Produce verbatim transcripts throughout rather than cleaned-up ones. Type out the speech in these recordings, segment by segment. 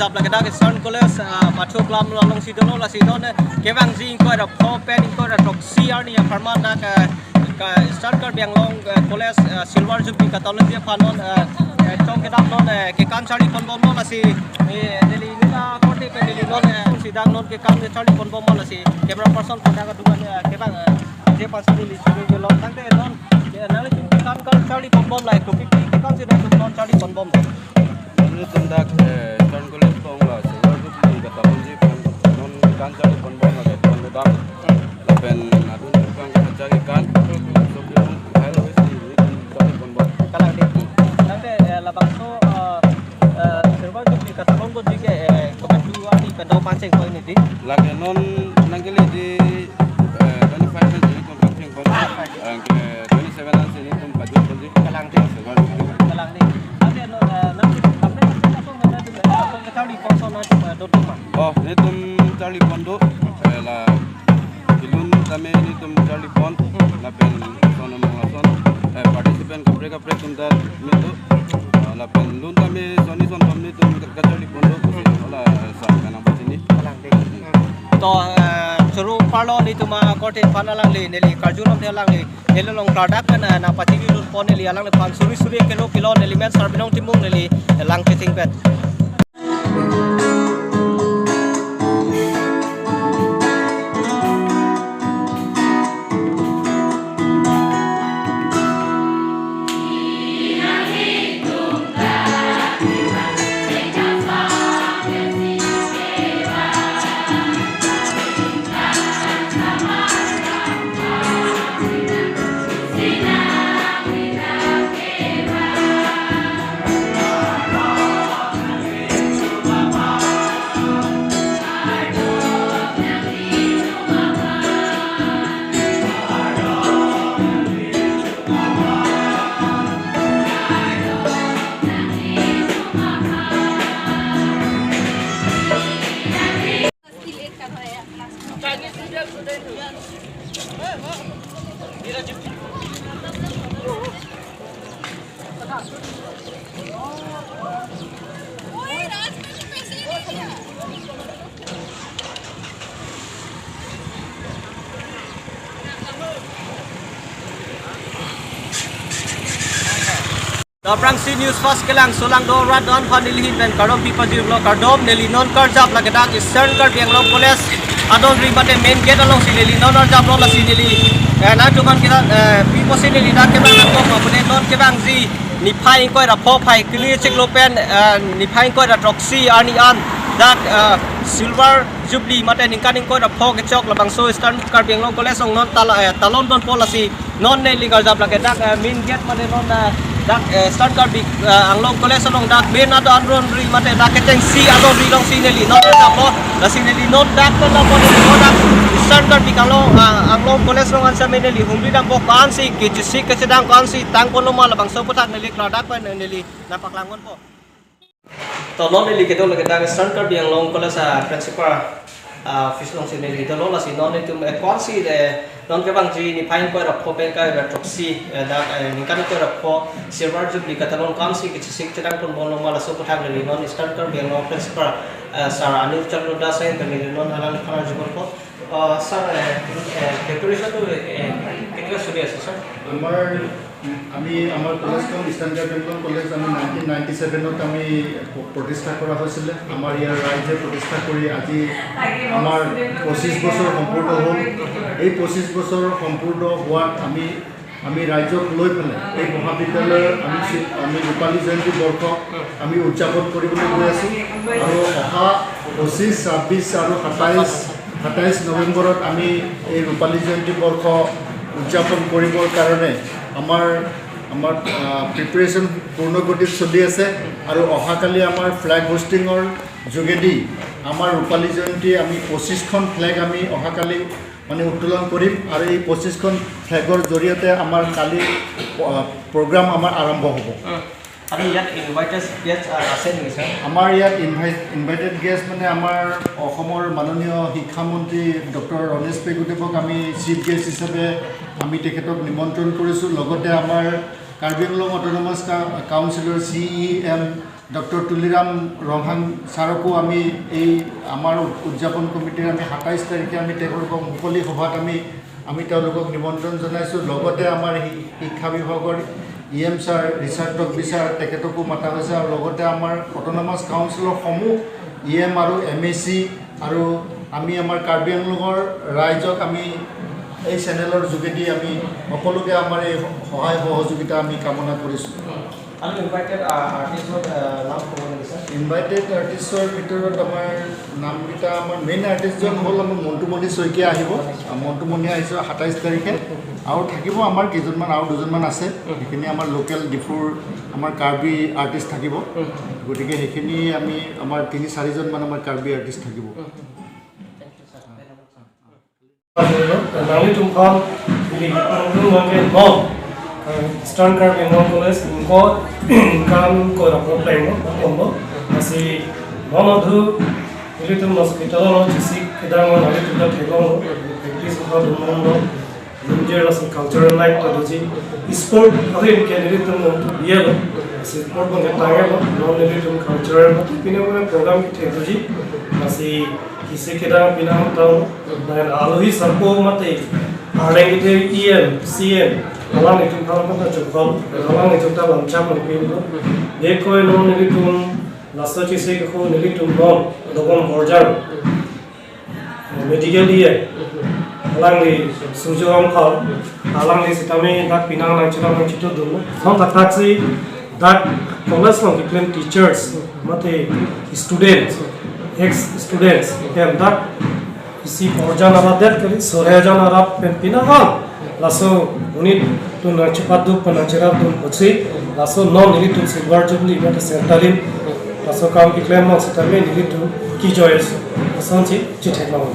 Karjap lake dak Eastern College, ah, pathu klam alongsi dolo, lasi non, eh, kevangji ingkoi ra pho pen ingkoi ra throksi arni apharman dak, eh, ka Eastern Karbi Anglong, eh, College, eh, Silver Jubilee katalonji aphan non, eh, eh, chong kedam non, eh, kekam charli ponbomlo, lasi, eh, neli nina korte pen neli non, eh, sidang non kekam charli ponbomlo, lasi camera person pen dak aduan, eh, kevang, eh, je pasi neli suri gelo tangte non, eh, nanglitum kekam kekam charli ponbom, lake kopi pi kekam si nangtum non charli ponbom. Nelitum dak, eh, Eastern College along la Silver Jubilee katalonji aphan non kekam charli ponbom lake pon kedam. Lapen adun tukang kacha kekan. So, kehai lo isi nelitum charli ponbom. Kalang dei. Tangte, eh, labangso, eh, eh, Silver Jubilee katalon ponji ke, eh, kopi pi arni pen do pangcheng ko ini dei. Lake non nangkele di, eh, twenty-five pen nelitum pangcheng pon. Anke twenty-seven ansi nelitum pajut ponji. Kalang dei. Silver Jubilee. Kalang dei. Tangte non, eh, nang kaprek kaprek asong nang dei, asong charli pon asong nangtum, eh, dodoma. Oh, nelitum charli pon do. Eh, la kelun tame nelitum charli pon. Lapen ason among ason, eh, participant kaprek kaprek atum ta me do. Ah, lapen lun tame sonni sonthom nelitum kacharli pon do. Hala, eh, sa kanang pachini. Kalang dei. To, eh, choro parlo nelitum akorte aphan alangli, neli karjulong neli alangli, neli along klardak pen, eh, nangpachini lut pon neli alangliphan suri suri kelo kelo neli men Sarbinong Timung, neli lang chething pet. Aphrangsi News First kelang solang do rat don aphan neli ahin pen kardom pipajirlo, kardom. Neli non karjap lake dak Eastern Karbi Anglong College adon ri mate main gate alongsi neli non arjaplo, lasi neli, eh, nangtum aphan kita, eh, pi pusi neli dak kevang nangkok apune non kevangji niphai ingkoi ra pho phai kili chiklo pen, eh, niphai ingkoi ra throksi arni an dak, eh, Silver Jubilee mate ningkan ingkoi ra pho kechok labangso Eastern Karbi Anglong College along non tala, eh, talon ponpo, lasi non neli karjap lake dak, eh, main gate mate non, eh, dak, eh, Eastern Karbi, eh, Anglong College along dak main adon ri mate dak kechengsi adon ri alongsi neli non karjaplo, lasi neli non dak pen lapu neli non dak Eastern Karbi Anglong, ah, Anglong College along ansi neli humri dampo, ko-ansi kechesik kechedang ko-ansi tang ponloma labangso aputhak neli klardak pen neli nangpaklang ponpo. To non neli kedo lake dak Eastern Karbi Anglong College a-principal, ah, office alongsi neli dolo, lasi non nelitum, eh, ko-ansi, eh, non kevangji niphai ingkoi ra pho pen ingkoi ra throksi, eh, dak, eh, ningkan ingkoi ra pho Silver Jubilee katalon ko-ansi kechesik chedang ponbomloma laso aputhak neli non Eastern Karbi Anglong principal, eh, Sir Anil Chandra Das ahin pen neli non alangliphan arjuponpo. Uh, sir, eh, eh, preparation to, eh, কেনেকুৱা চলি আছে, sir? আমাৰ, আমি, আমাৰ কলেজখন ইষ্টাৰ্ণ কাৰ্বি আংলং কলেজ আমি nineteen ninety ছেভেনত আমি প-, প্ৰতিষ্ঠা কৰা হৈছিলে। আমাৰ ইয়াৰ ৰাইজে প্ৰতিষ্ঠা কৰি আজি আমাৰ পঁচিছ বছৰ সম্পূৰ্ণ হ'ল। এই পঁচিছ বছৰ সম্পূৰ্ণ হোৱাত আমি, আমি ৰাইজক লৈ পেলাই এই মহাবিদ্যালয়ৰ আমি চি-, আমি ৰূপালী জয়ন্তী বৰ্ষ আমি উদযাপন কৰিবলৈ গৈ আছোঁ। আৰু অহা পঁচিছ, ছাব্বিছ আৰু সাতাইছ, সাতাইছ নৱেম্বৰত আমি এই ৰূপালী জয়ন্তী বৰ্ষ উদযাপন কৰিবৰ কাৰণে আমাৰ, আমাৰ, আহ, প্ৰিপেৰেশ্যন পূৰ্ণ গতিত চলি আছে। আৰু অহাকালি আমাৰ ফ্লেগ হোষ্টিঙৰ যোগেদি আমাৰ ৰূপালী জয়ন্তী আমি পঁচিছখন ফ্লেগ আমি অহাকালি মানে উত্তোলন কৰিম। আৰু এই পঁচিছখন ফ্লেগৰ জৰিয়তে আমাৰ কালি, আহ, প্ৰগ্ৰাম আমাৰ আৰম্ভ হ'ব। আৰু ইয়াত ইনভাইটেড গেষ্ট, আ, আছে নেকি, ছাৰ? আমাৰ ইয়াত ইনভাই-, ইনভাইটেড গেষ্ট মানে আমাৰ অসমৰ মাননীয় শিক্ষামন্ত্ৰী ডক্টৰ ৰণেশ পেগুদেৱক আমি চিফ গেষ্ট হিচাপে আমি তেখেতক নিমন্ত্ৰণ কৰিছোঁ। লগতে আমাৰ কাৰ্বি আংলং অট'নমাছ কা-, কাউন্সিলৰ চি ই এম ডক্টৰ তুলিৰাম ৰংহাং ছাৰকো আমি এই আমাৰ উদযাপন কমিটিৰ আমি সাতাইছ তাৰিখে আমি তেওঁলোকক মুকলি সভাত আমি আমি তেওঁলোকক নিমন্ত্ৰণ জনাইছোঁ। লগতে আমাৰ শি- শিক্ষা বিভাগৰ ই এম ছাৰ, ৰিচাৰ্ড তকবি ছাৰ, তেখেতকো মতা হৈছে আৰু লগতে আমাৰ অট'নমাছ কাউন্সিলৰ সমূহ ই এম আৰু এম এ চি আৰু আমি আমাৰ কাৰ্বি আংলঙৰ ৰাইজক আমি এই চেনেলৰ যোগেদি আমি সকলোকে আমাৰ এই সহায় সহযোগিতা আমি কামনা কৰিছোঁ। আৰু ইনভাইটেড আৰ্টিষ্টৰ নাম ক'ব নেকি ছাৰ? ইনভাইটেড আৰ্টিষ্টৰ ভিতৰত আমাৰ নামকেইটা আমাৰ মেইন আৰ্টিষ্টজন হ'ল আমাৰ মন্টুমণি শইকীয়া আহিব। আহ, মন্টুমণি আহিছে সাতাইছ তাৰিখে আৰু থাকিব আমাৰ কেইজনমান আৰু দুজনমান আছে। সেইখিনি আমাৰ লোকেল ডিফুৰ আমাৰ কাৰ্বি আৰ্টিষ্ট থাকিব। গতিকে সেইখিনি আমি আমাৰ তিনি চাৰিজনমান আমাৰ কাৰ্বি আৰ্টিষ্ট থাকিব। Nangli tum aphan ili nangtum bangke non Eastern Karbi Anglong College ingkoi ingkoi ra ingkoi ra pleng lo, komlo. Lasi non adhu ilitum hospital lo chisi kedang lo nangli tum ta theklong lo, practice ko dun lo, injure lasi cultural night ta doji, sport ahin ke ilitum lo tu biya lo, lasi sport bangke tanglo, non ilitum cultural pine pine program kethek doji, lasi isi kedang pinang tang, dan alohi sarpo mate, arleng ite E M, C M, alanglitum aphan ta chokol, alanglitum ta lamchak lo pin lo. Ingkoi non nelitum laso chisi ko nelitum non, dobom borjar, medical E M, alangli Surjo Rongphar, alangli sitame dak pinang nangcherap nangchetongdun. Non thakthak si dak college along keklem teachers, mate students, ex students, hem dak isi porjan arap det kali, sore jan arap pen pinang hal. Laso monit atum nangchepaduk pen nangcherapdun pusi, laso non nelitum silver jubilee mate sertalin, laso kam keklem along sitame nelitum kejoi asonsi chethek long.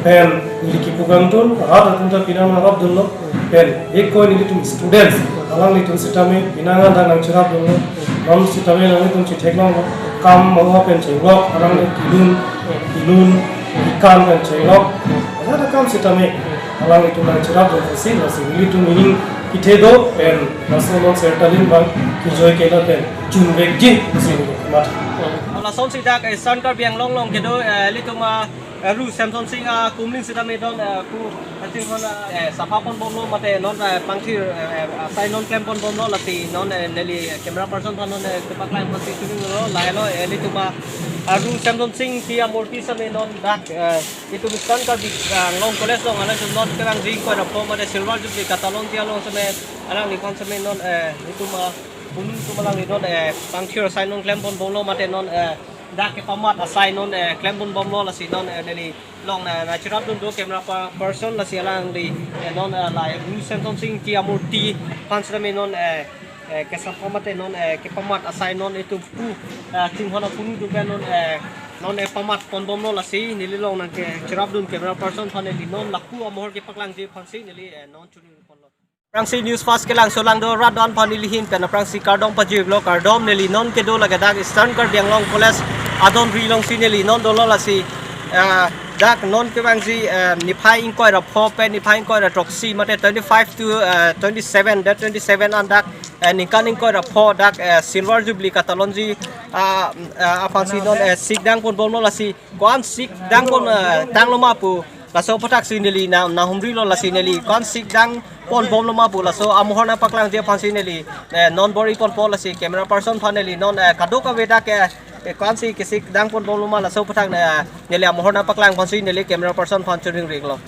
Pen neli kipu kangtun, rat atum ta pinang arapdun lo. Pen ingkoi nelitum students, alanglitum sitame pinang adang nangcherapdun lo. Non sitame nanglitum chethek long, kam mawa pen chenglok, alangli kilun, kilun, ikan pen chenglok. Ada kam sitame alanglitum nangcherapdun pusi, lasi nelitum ining kethe do, pen laso non sertalin bang kejoi kela pen chunvekji pusi neli matha. Lasonsi dak Eastern Karbi Anglong along kedo, eh, ilitum, ah, eh, Ru Semson Sing, ah, kumling sitame non, eh, ku, eh, ting hon, eh, sapha ponbomlo mate non, eh, pangthir, eh, eh, asai non klem ponbomlo lasi non, eh, neli camera person aphan non, eh, kepaklang pasi tuning lo lahelo, eh, ilitum, ah, Ru Semson Sing T Amurti sitame non dak, eh, itum Eastern Karbi, ah, Anglong College along alanglitum non kevangji ingkoi ra pho mate silver jubilee katalon ti along sitame alangliphan sitame non, eh, itum, ah, punu atum alangli non, eh, pangthir asai non klem ponbomlo mate non, eh, dak kepamat asai non, eh, klem ponbomlo lasi non, eh, neli long na, nangcherapdun do camera pa-, person lasi alangli, eh, non, eh, la Ru Semson Sing T Amurti aphan sitame non, eh, eh, kesapha mate non, eh, kepamat asai non itum pu, eh, ting hon apunu atum pen non, eh, non, eh, pamat ponbomlo lasi neli long nangkecherapdun camera person aphan neli non lapu amohor kepaklangji aphansi neli, eh, non chuni ponlo. Aphrangsi news fast kelangso lang do rat do-an aphan neli ahin pen aphrangsi kardom pajirlo, kardom. Neli non kedo lake dak Eastern Karbi Anglong College adon ri alongsi neli non dolo lasi, ah, dak non kevangji, ah, niphai ingkoi ra pho pen niphai ingkoi ra throksi mate twenty five to, ah, twenty seven, date twenty seven an dak, ah, ningkan ingkoi ra pho dak, ah, silver jubilee katalonji, ah, ah, aphansi non, ah, sik dang ponbomlo lasi ko-an sik dang pon, ah, tanglo ma pu laso aphuthaksi neli na, nahumrilo lasi neli ko-an sik dang ponbomlo ma pu laso amohor nangpaklangji aphansi neli, eh, non bor-i ponpo lasi camera person aphan neli non, eh, kadokave dak, eh, eh, ko-ansi kesik dang ponbomlo ma laso aphuthaksi, eh, neli amohor nangpaklang aphansi neli camera person aphan choningrilo.